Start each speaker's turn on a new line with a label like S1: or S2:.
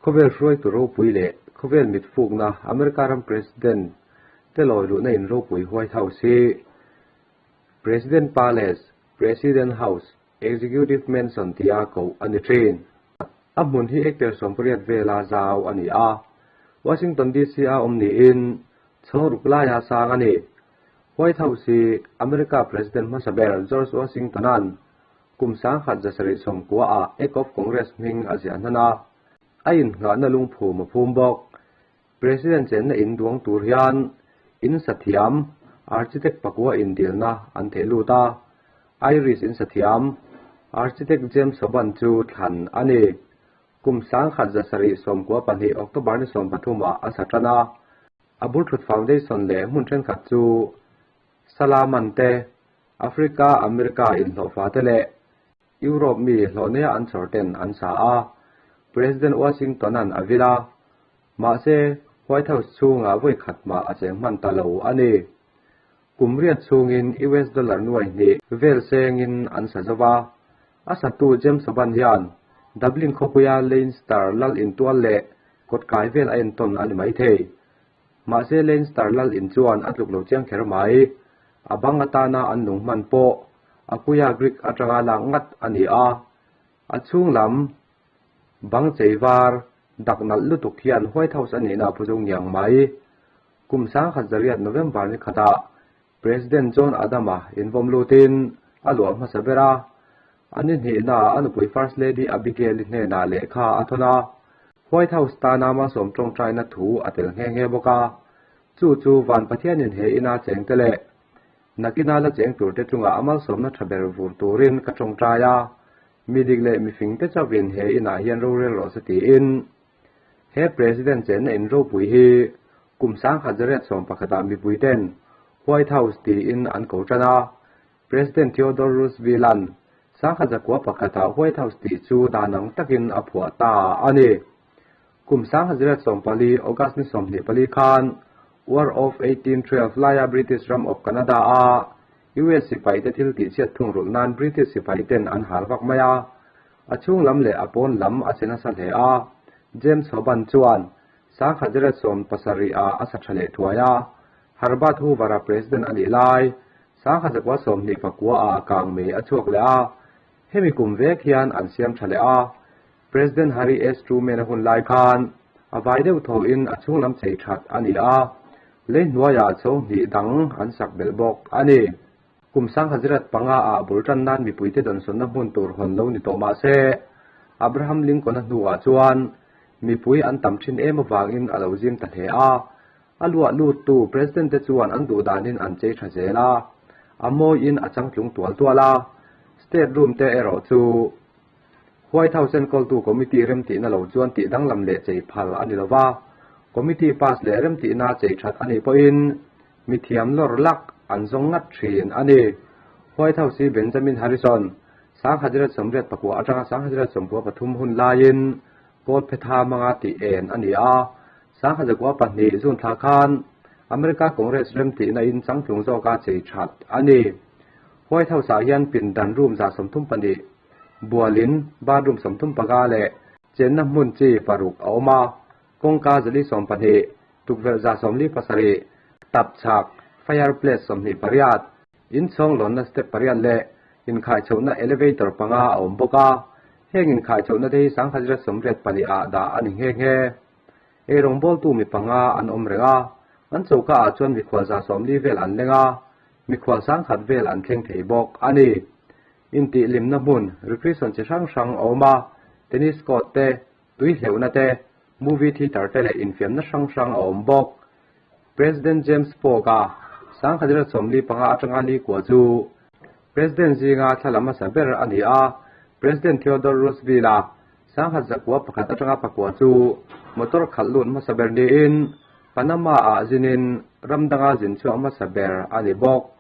S1: Khawvel hruaitu ropui leh khawvel mitfukna America ram President te lawi luhna in ropui White House hi President Palace, President House, Executive Mansion tia koh a ni thin. A hmun hi hectare 80 vela zau a ni a, Washington DC a awm niin chhawng ruk laia sang a ni. White House hi America President hmasa ber George Washington-a'n kum 1790 ah Act of Congress hming a ziah hnan a, a innghahna lungphum a phum bawk. President chenna in duang tur hian in sathiam architect pakua indilna an theh lut a, Irish in sathiam architect James Hoban chu thlan a ni. Kum 1792 October ni 13 ah a sa tan a, a bulthut foundation leh hmun thenkhat chu Salaman te, Africa, America inhlawhfa te leh Europe mi hlawhneia an chhawr ten an sa a, President Washington-a'n a vil a, mahse White House chhungah vawi khat mah a cheng hman ta lo a ni. Kum riat chhungin US dollar nuai hnih vel sengin an sa zo va, a satu James Hoban hian Dublin khawpuia Leinster lal intual leh kawtkai vel a entawn a ni maithei. Mahse Leinster lal in chuan a tluk lo chiang kher mai. A bang atana an lung hman pawh Akuya Greek atanga lak ngat a ni a. A chhung lam bang chei var dak nalh lutuk hian White House a nihna a phu zo ngiang mai. Kum 1900 November ni khatah President John Adama invawm lutin a luah hmasa ber a. A ni hnihna a nupui First Lady Abigail-i hnenah lehkha a thawn a. White House tana malsawm tawngtaina thu a tel nghe nghe bawk a. Chu chu Van Pathianin he ina cheng te leh nakina la cheng tur te chungah a malsawmna tha ber vur turin ka tawngtai a. Mi dik leh mifing te chauhin he inah hian rorel rawh se tiin he President chenna in ropui hi kum 1911 ah mipui ten White House tiin an ko tan a. President Theodore Roosevelt-a'n 1901 ah White House tih chu dan ang takin a phuah ta a ni. Kum 1914 August ni 24 khan War of 1812 laia British ram of Canada a US sipai te thil tih chhiat thung rulh nan British sipai ten an hal vak mai a. A chhung lam leh a pawn lam a che nasa hle a. James Hoban chuan 1917 ah a sa tha leh thuai a. Herbert Hoover-a President a nih lai, 1929 ah kang mei a chhuak leh a, hemi kum vek hian an siam tha leh a. President Harry S. Truman-a hun lai khan a vai deuh thawhin a chhung lam chei that a ni a, lei hnuaiah chho hnih dang an sak belh bawk a ni. Kum 1905 ah bul tan nan mipuite dawnsawnna hmun tur hawn lo ni tawh mah se, Abraham Lincoln-a hnuah chuan mipui an tam thin em avangin a lo zim ta hle a. A luah luttu President te chuan an duh danin an chei tha zel a, a mawiin a changtlung tual tual a. State room te erawh chu White House enkawltu committee remtihna lo chuan tih danglam leh chei phal a ni lo va, committee pass leh remtihna chei that a nih pawhin mithiam lawr lak an zawng ngat thin a ni. White House hi Benjamin Harrison, 1889 atanga 1993 hun laiin Kawlphetha hmanga tih en a ni a. 1902 June thla khan America Congress remtihna in changtlung zawka chei that a ni. White House ah hian pindan room 32, bualin bathroom 35 leh chenna hmun chi paruk a awm a. Kawngka 420, tukverh 47, tap chhak, fireplace 28, inchhawng lawnna step pariat leh inkhaichhohna elevator panga a awm bawk a. Heng inkhaichhohna te hi 1984 ah dah a ni nghe nghe. Eirawng bawltu mi panga an awm reng a, an choka ah chuan mikhual 40 vel an leng a, mikhual 10,000 vel an thleng thei bawk a ni. Intih limna hmun recreation chi hrang hrang a awm a, tennis court te, tui hleuhna te, movie theatre te leh infiamna hrang hrang a awm bawk. President James Polk-a 1945 atanga li kua chu President zinga thla hmasa ber a ni a, President Theodore Roosevelt-a 1901 atanga pakua chu motor khalh lut hmasa ber niin Panama ah zinin ramdanga zin chhuak hmasa ber a ni bawk.